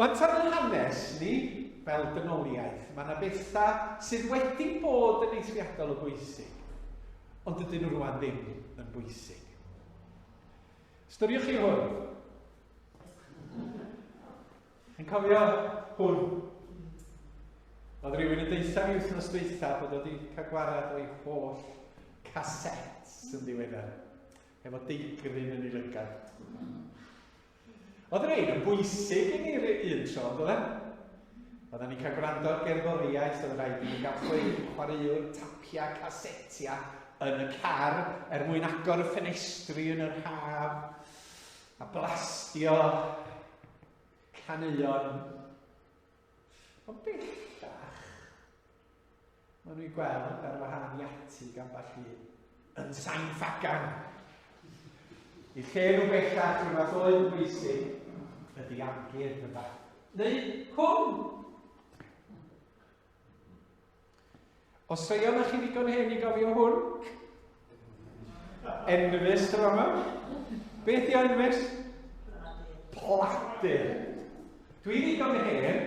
Wel, tan yn hanes ni, fel dynoliaeth, mae yna bethau sydd wedi bod yn eithriadol o bwysig, ond dydyn nhw rwan ddim yn bwysig. Ystyriwch chi hwn. Chi'n cofio hwn? Oedd rhywun yn deutha fi wythnos dwytha bod wedi cael gwared o'i holl cassettes yn ddiweddar, efo deigryn yn ei lygad. Oedd rhain yn bwysig i ni'r un tro, ond oedd e? Oedden ni'n cael gwrando ar gerddoriaeth, oedd rhaid i ni gael chwaraewr tapiau, casetiau yn y car er mwyn agor y ffenestri yn yr haf a blastio caneuon. Ond bellach, Maen nhw'n gweld ar wahân i atig ambell un yn Sain Ffagan. I lle nhw bellach rhywbeth oedd yn bwysig ydy amgueddfa. Neu hwn! Os rhai o'na chi ddigon hen i gofio hwn? Enfys tro yma. Beth yw enfys? Pladur. Dwi ddigon hen,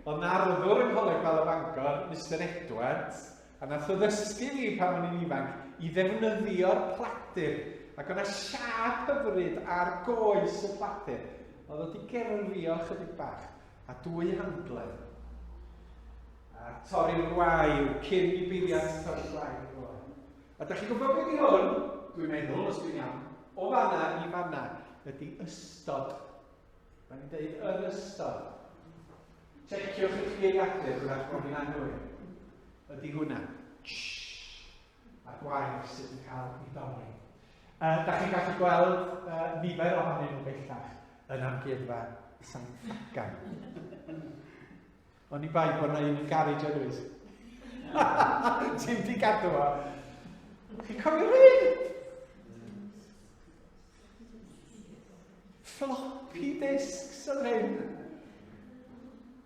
ond na arddwr yng Ngholeg Bala Bangor, Mr Edwards, a nath o ddysgu fi pan o'n i'n ifanc i ddefnyddio'r pladur. Ac o'na siâp hyfryd ar goes y pladur. Oedd o wedi gerfio chydig bach, a dwy handlen. A torri'r gwael cyn i beiriant torri'r gwael. A da chi'n gwybod beth yw hwn? Dwi'n meddwl, os dwi'n iawn, o fanna i fanna ydy ystod. Mae'n ni'n dweud yr ystod. Checiwch eich geiriadur, hwyrach bod fi'n anghywir. Ydy hwnna. A gwair sydd yn cael ei dorri. Uh, da chi'n gallu gweld uh, nifer ohonyn nhw bellach yn amgueddfa San Ffagan. Oni bai bod 'na un yn garej Eirwys. Ti'n di gadw o. Chi'n cofio rhain? Floppy disks oedd rhain.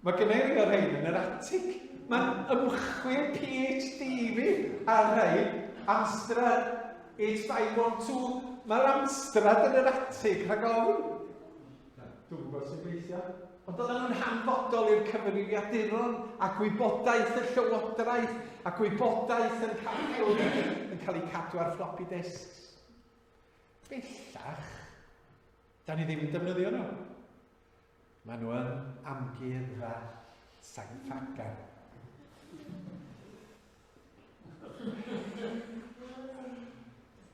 Mae gen i rai o'r rhain yn yr atig. Mae'n ymchwil PhD fi ar rhain. Amstrad H512. Mae'r Amstrad yn yr atig rhag ofn. Dwi'n gwybod sy'n gweithio. Ond oedden nhw'n hanfodol i'r cyfrifiaduron a gwybodaeth y llywodraeth a gwybodaeth yn cael, yn cael eu cadw ar floppy disks. Bellach, da ni ddim yn defnyddio nhw. Maen nhw yn amgueddfa Sain Ffagan.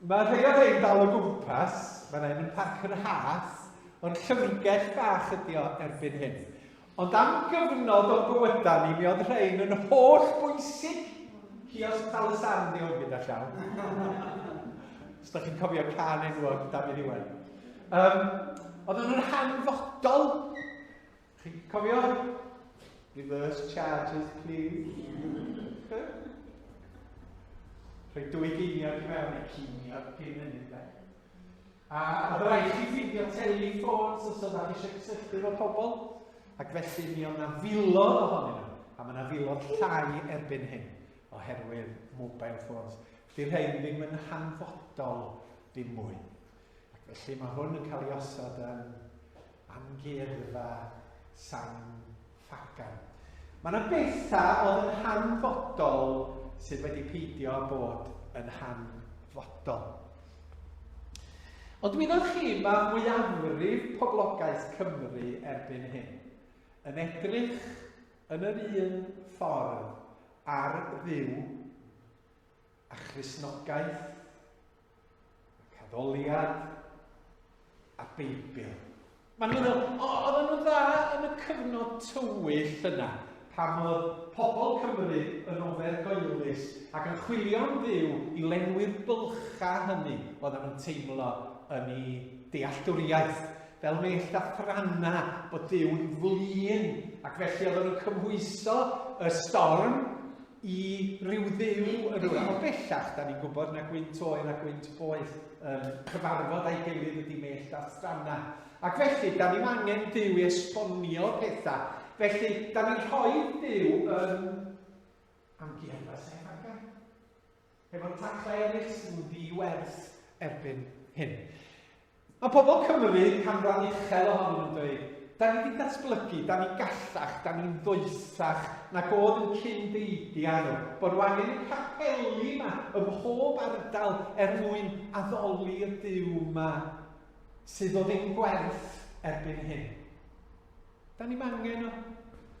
Mae rhai o'r rhain dal o gwmpas, mae rhain yn Parc yr Hath, ond llyfrgell bach ydi o erbyn hyn. Ond am gyfnod o'n bywydau ni, mi oedd rhain yn holl bwysig. Ciosg Tal y Sarn di hwn gyda llaw. Os da chi'n cofio can enwog Dafydd Iwan. Um, oedden nhw'n hanfodol. Chi'n cofio? Reverse charges, please. Rhoi dwy geiniog i mewn i ceiniog cyn hynny, de. A oedd rhaid chi ffeindio teleffons os oedd eisiau cysylltu efo pobl. Ac felly mi oedd yna filodd ohonyn nhw, a mae yna filodd llai erbyn hyn oherwydd mobile phones. Dy'r rhain ddim yn hanfodol dim mwy. Ac felly mae hwn yn cael ei osod yn Amgueddfa Sain Ffagan. Mae yna bethau oedd yn hanfodol sydd wedi peidio â bod yn hanfodol. Ond wyddoch chi, mae mwyafrif poblogaeth Cymru erbyn hyn yn edrych yn yr un ffordd ar Dduw a Christnogaeth ac addoliad a Beibl. Maen nhw'n meddwl, o, oedden nhw'n dda yn y cyfnod tywyll yna, pan oedd pobl Cymru yn ofergoelus ac yn chwilio am Dduw i lenwi'r bylchau hynny oedden nhw'n teimlo yn eu dealltwriaeth, fel mellt a thrannau bod Duw'n flin, ac felly oedden nhw'n cymhwyso y storm i ryw dduw yn rhywle. Ond bellach, da ni'n gwybod na gwynt oer a gwynt poeth yn cyfarfod a'i gilydd ydy mellt a thrannau. Ac felly, da ni'n angen Duw i esbonio pethau. Felly, da ni'n rhoi Duw yn amgueddfa Sain Ffagan. Efo'r taclau eraill sydd yn ddi-werth erbyn hyn. Mae pobl Cymru, canran uchel ohonyn nhw'n dweud, Da ni wedi datblygu, da ni'n gallach, da ni'n ddoethach nag oedd yn cyn deidiau nhw. Bod nhw angen y capeli yma ym mhob ardal er mwyn addoli'r Duw yma sydd o ddim gwerth erbyn hyn. Da ni'm angen o.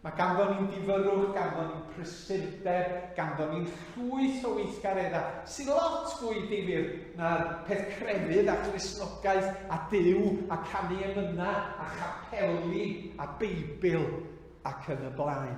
Mae ganddo ni'n difyrrwch, ganddo ni'n prysurdeb, ganddo ni'n llwyth o weithgareddau sy'n lot fwy difyr na'r peth crefydd a Christnogaeth a Duw a canu emynau a chapeli a Beibl ac yn y blaen.